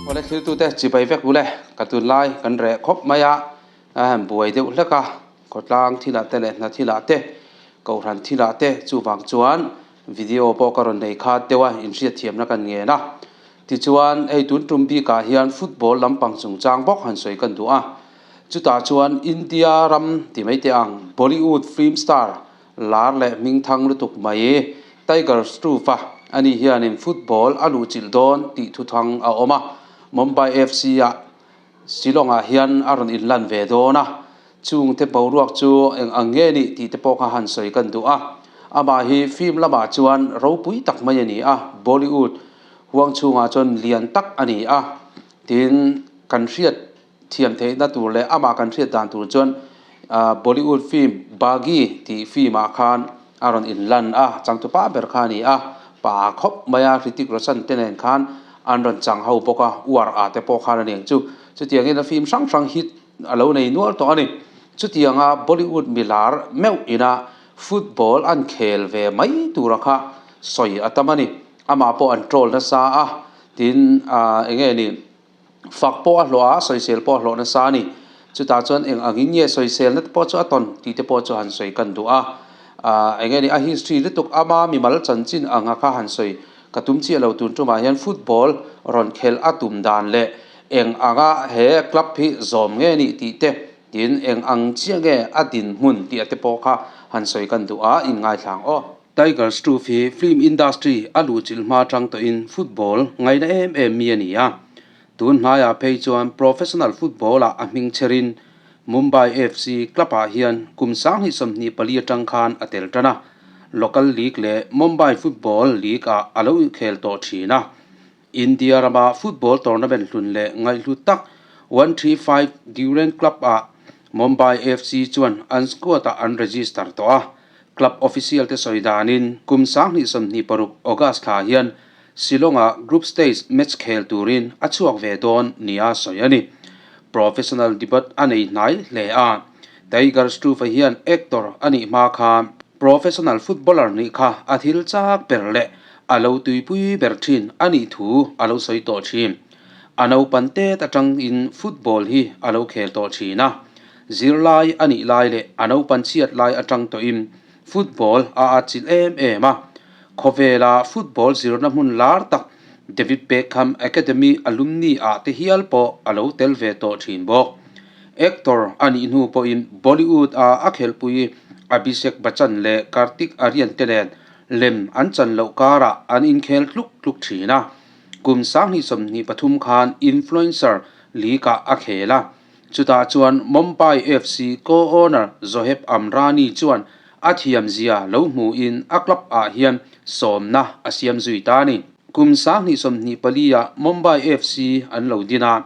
Awle thiltute chibai vek ule ka tunlai kan reh khawp mai a, a han buai deuh hlek a, khawtlang thilah te leh hna thilah te, kohhran thilah te chuvang chuan video pawh ka rawn nei khat deuh a, inhriatthiamna kan ngen a. Tichuan hei tun tum bikah hian football lampang chungchang bawk han sawi kan duh a, chutah chuan India ram ti mai teh ang Bollywood film star Lar leh hmingthang lutuk mai Tiger Shroff-a ani hianin football a luhchilh dawn tih thuthang a awm a, Mumbai FC-ah Shillong-ah hian a rawn inlan ve dawn a, chungte boruak chu eng ang nge nih tih te pawh kha han sawi kan duh a. Amah hi film lamah chuan ropui tak mai a ni a, Bollywood huang chhungah chuan lian tak a ni a, tin kan hriat Thiam theihna tur leh amah kan hriat dan tur chuan Bollywood film Baaghi tih film ah khan a rawn inlan a, changtupa ber kha a ni a, pa khawp mai a, Hrithik Roshan te nen khan an rawn chang ho bawk a, uar ah te pawh khan a ni ang chu. Chutiangin a film hrang hrang hit a lo nei nual tawh a ni. Chutianga Bollywood milar meuh ina football an khel ve mai tura kha sawi a tam a ni. Amah pawh an troll nasa a, tin eng nge ni. Fak pawh a hlawh a, sawisel pawh a hlawh nasa a ni. Chutah chuan eng angin nge sawiselna te pawh chu a tawn tih te pawh chu han sawi kan duh a. Aah eng nge ni a history lutuk ama mimal chanchin anga kha han sawi ka tum chiah lo tun tumah hian football rawn khelh a tum dan leh eng anga he club hi zawm nge nih tih te tin eng ang chiah nge a dinhmun tih a te pawh kha han sawi kan duh a, inngaithla ang aw. Tiger Shroff hi film industry a luhchilh hma tang tawhin football ngaina em em mi a ni a. Tun hnaiah phei chuan professional football-ah a hming chherin Mumbai FC club-ah hian kum 2024 atang khan a tel tan a. Local league leh Mumbai Football League-ah a lo inkhel tawh thin a. India rama football tournament hlun leh ngaihhlut tak 135 Durand Club-ah Mumbai FC chuan an squad-ah an register tawh a. Club official te sawi danin kum 2026 August thla hian Shillong-ah group stage match khel turin a chhuak ve dawn nia sawi a ni. Professional debut a nei hnai hle a, Tiger Shroff-a hian actor a nih hma kha professional footballer nih kha a thil chak ber leh a lo tuipui ber thin a nih thu a lo sawi tawh thin. A naupan tet atangin football hi a lo khel tawh thin a. Zirlai a nih lai leh a naupan chhiat lai atang tawhin football a atchilh em em a. Khawvela football zirna hmun lar tak David Beckham Academy alumni ah te hial pawh a lo tel ve tawh thin bawk. Actor a nih hnu pawhin Bollywood a a khelhpui Abhishek Bachchan leh Kartik Aaryan te nen lem an chan loh karah an inkhel tluk tluk thin a. Kum 2023 khan influencer league ah a khel a. Chutah chuan Mumbai FC co-owner Zoheb Amrani chuan a thiamzia lo hmuhin a club ah hian sawmna a siam zui ta a ni. Kum 2024 ah Mumbai FC an lo din a,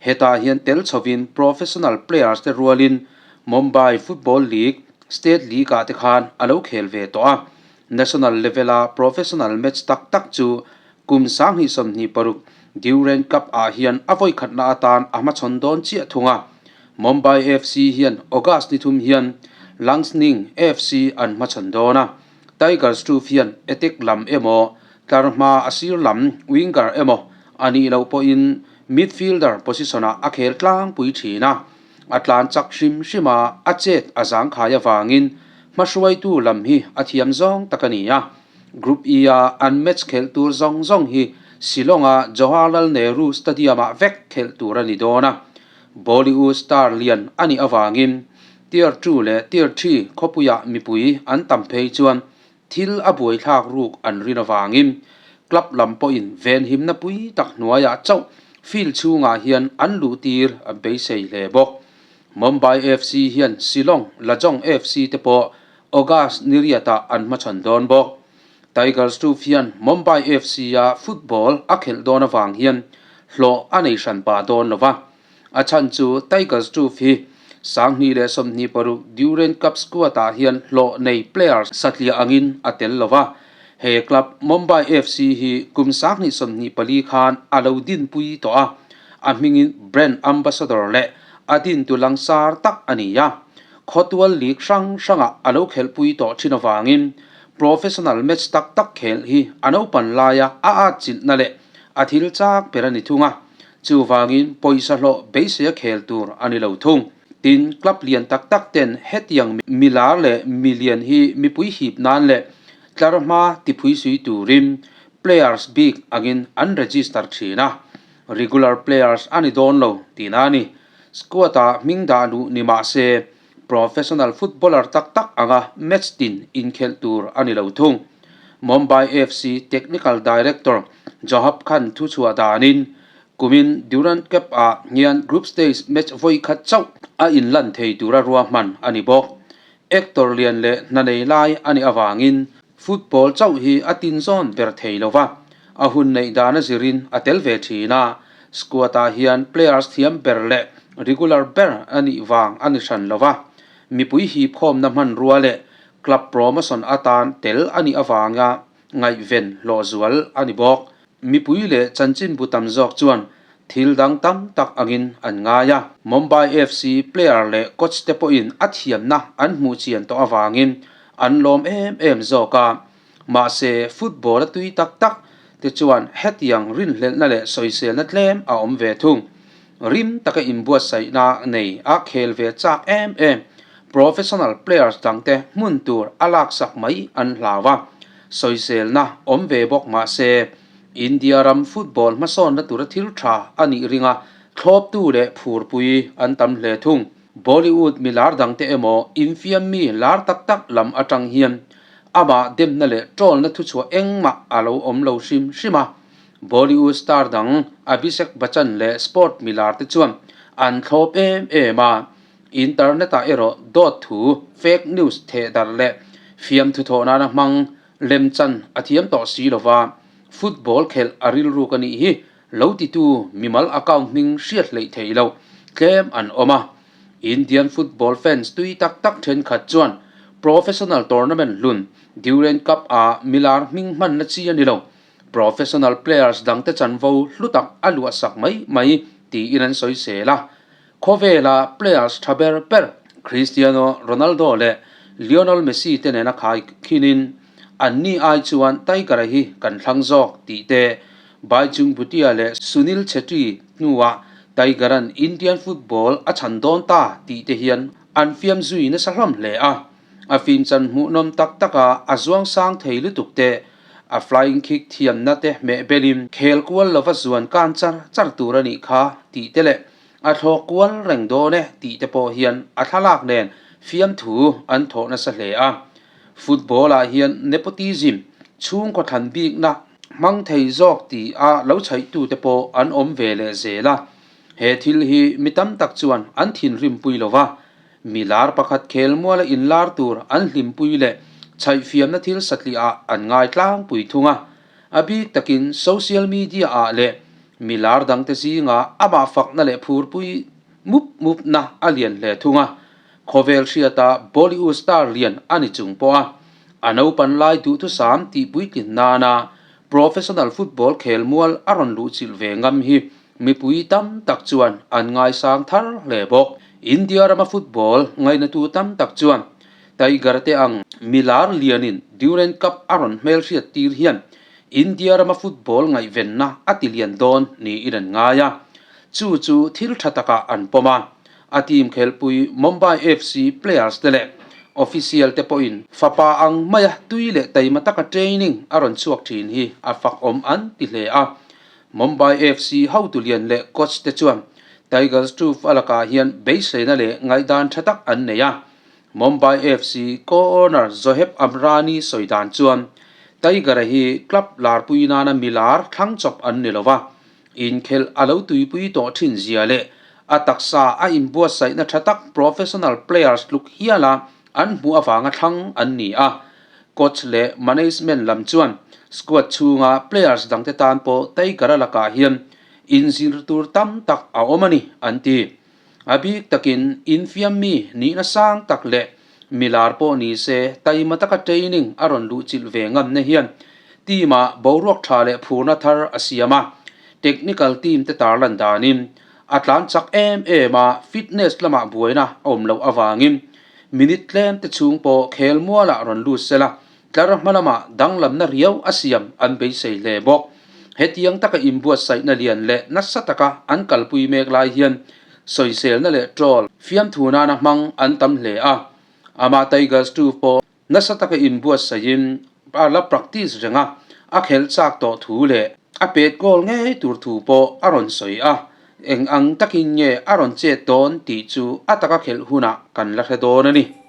hetah hian tel chhovin professional players te rualin Mumbai Football League, State League ah te khan a lo khel ve tawh a. National level a professional match tak tak chu Kum 2026 Durand Cup ah hian a vawikhatna atan a hmachhawn dawn chiah thung a. Mumbai FC hian August ni thum hian Langsning FC an hmachhawn dawn a. Tigers Troof hian attack lam emaw, tlar hma a sir lam, winger, emaw a nih loh pawhin midfielder position ah a khel tlangpui thin a. A tlan chak hrim hrim a, a chet a zangkhai avangin hmahruaitu lam hi a thiam zawng tak a ni a. Group E-a an match khelh tur zawng zawng hi Shillong-a Jawaharlal Nehru Stadium-ah vek khelh tur a ni dawn a. Bollywood star lian a nih avangin Tier 2 leh Tier 3 khawpuiah mipui an tam phei chuan thil a buaithlak ruk an rin avangin club lam pawhin venhimna pui tak hnuaiah chauh field chhungah hian an luhtir a beisei hle bawk. Mumbai FC hian Shillong Lajong FC te pawh August ni riatah an hmachhawn dawn bawk. Tigers Troof hian Mumbai FC-a football a khelh dawn avang hian hlawh a nei hran pah dawn lo va. A chhan chu Tigers Troof hi 2026 Durand Cup squad-ah hian hlawh nei player satliah angin a tel lo va. He club Mumbai FC hi kum 2024 khan a lo dinpui tawh a, a hmingin brand ambassador leh a dintu langsar tak a ni a. Khawtual league hrang hrangah a lo khelhpui tawh thin avangin professional match tak tak khelh hi a naupan laia a atchilhna leh a thil chak ber a ni thung a. Chuvangin pawisa hlawh beiseia khel tur a ni lo thung. Tin, club lian tak tak ten hetiang mi lar leh mi lian hi mipui hip nan leh tlar hma tiphui sui turin players bik angin an register thin a, regular players a ni dawn lo tihna a ni. Squad-ah hming dah luh ni mah se professional footballer tak tak anga match tin inkhelh tur a ni lo thung. Mumbai FC technical director Johab Khan thuchhuah danin kumin Durand Cup-ah hian group stage match vawi khat chauh a inlan thei tura ruahman a ni bawk. Actor lian leh hna nei lai a nih avangin football chauh hi a tin zawn ber thei lo va, a hun neih dana zirin a tel ve thin a, squad-ah hian players thiam ber leh regular ber a nih vang a ni hran lo va, mipui hipkhawmna hmanrua leh club promotion atan tel a nih avanga ngaihven hlawhzual a ni bawk. Mipui leh chanchinbu tam zawk chuan thil dang tam tak angin an ngai a. Mumbai FC player leh coach te pawhin a thiamna an hmuh chian tawh avangin an lawm em em zawk a. Mahse, football a tui tak tak te chuan hetiang rinhlelhna leh sawiselna tlem a awm ve thung. Rim taka inbuatsaihna nei a khel ve chak em em professional players dangte hmun tur a laksak mai an hlau a. Sawiselna awm ve bawk mah se, India ram football hmasawnna tura thil tha a nih ringa thlawptu leh phurpui an tam hle thung. Bollywood mi lar dangte emaw infiam mi lar tak tak lam atang hian amah demna leh tawlna thuchhuah engmah a lo awm lo hrim hrim a. Bollywood star dang Abhishek Bachchan leh sport mi lar te chuan an thlawp em em a. Internet-ah erawh dawt thu, fake news, thehdarh leh fiamthu thawh nana hmang lemchan a thiam tawh si lova, football khelh a rilruk a nih hi lo titu mimal account hming hriat hleih theih loh tlem an awm a. Indian football fans tui tak tak thenkhat chuan professional tournament hlun Durand Cup-ah milar hming hmanna chi a ni lo, professional players dangte chanvo hlu tak a luahsak mai mai tiin an sawisel a. Khawvela players tha ber ber Cristiano Ronaldo leh Lionel Messi te nena khai khinin anni ai chuan Tiger-a hi kan thlang zawk tih te, Baichung Bhutia leh Sunil Chhetri hnuah Tiger-a'n Indian football a chhan dawn ta tih te hian an fiam zui nasa hlawm hle a. A fimchan hmuhnawm tak taka a zuang sang thei lutuk te, a flying kick thiamna te hmeh belin khel kual lova zuan kan char char tur a nih kha tih te leh A thlawk kual reng dawn e tih te pawh hian a thlalak nen fiamthu an thawh nasa hle a. Football ah hian nepotism, chhungkaw thlan bikna hmang thei zawk tih a lo chhaihtu te pawh an awm ve leh zel a. He thil hi mi tam tak chuan an thinrimpui lo va, mi lar pakhat khelmuala inlar tur an hlimpui leh chhaihfiamna thil satliah ah an ngai tlangpui thung a. A bik takin social media ah leh Mi lar dangte zingah amah fakna leh phurpui mup mupna a lian hle thung a, khawvel hriata Bollywood star lian a ni chung pawh a, a naupan lai duhthusam tih puitlin nana professional football khelmual a rawn luhchilh ve ngam hi mipui tam tak chuan an ngaisang thar hle bawk. India rama football ngainatu tam tak chuan Tiger te ang mi lar lianin Durand Cup a rawn hmelhriat tir hian India rama football ngaihvenna a ti lian dawn niin an ngai a, chu chu thil tha takah an pawm a. A team khelpui Mumbai FC players te leh official te pawhin fapa ang maia tui leh taima taka training a rawn chhuak thin hi a fakawm an ti hle a. Mumbai FC hotu lian leh coach te chuan Tigers Troop a lakah hian beiseina leh ngaihdan tha tak an nei a. Mumbai FC co-owner Zoheb Amrani sawi dan chuan Tiger-a hi club larpui nana mi lar thlang chawp an ni lo va, inkhelh a lo tuipui tawh thin zia leh a taksa a inbuatsaihna tha tak professional players tluk hiala an hmuh avanga thlang an ni a. Coach leh management lam chuan squad chhunga players dangte tan pawh Tiger-a lakah hian inzir tur tam tak a awm a ni, an ti. A bik takin infiam mi nihna sang tak leh milar pawh ni se taima taka training a rawn luhchilh ve ngamna hian team-ah boruak tha leh phurna thar a siam a. Technical team te tarlan danin a tlan chak em em a, fitness lamah buaina a awm loh avangin minute tlem te chhung pawh khel mualah rawn lut sela tlar hma lamah danglamna riau a siam an beisei hle bawk. Hetiang taka inbuatsaihna lian leh nasa taka an kalpui mek lai hian sawiselna leh troll fiamthu nana hmang an tam hle a. Amah Tiger Struve pawh nasa taka inbuatsaihin a la practice reng a, a khelh chak tawh thu leh a pet goal ngei tur thu pawh a rawn sawi a. Eng ang takin nge a rawn chet dawn tih chu a taka khelh hunah kan la hre dawn a ni.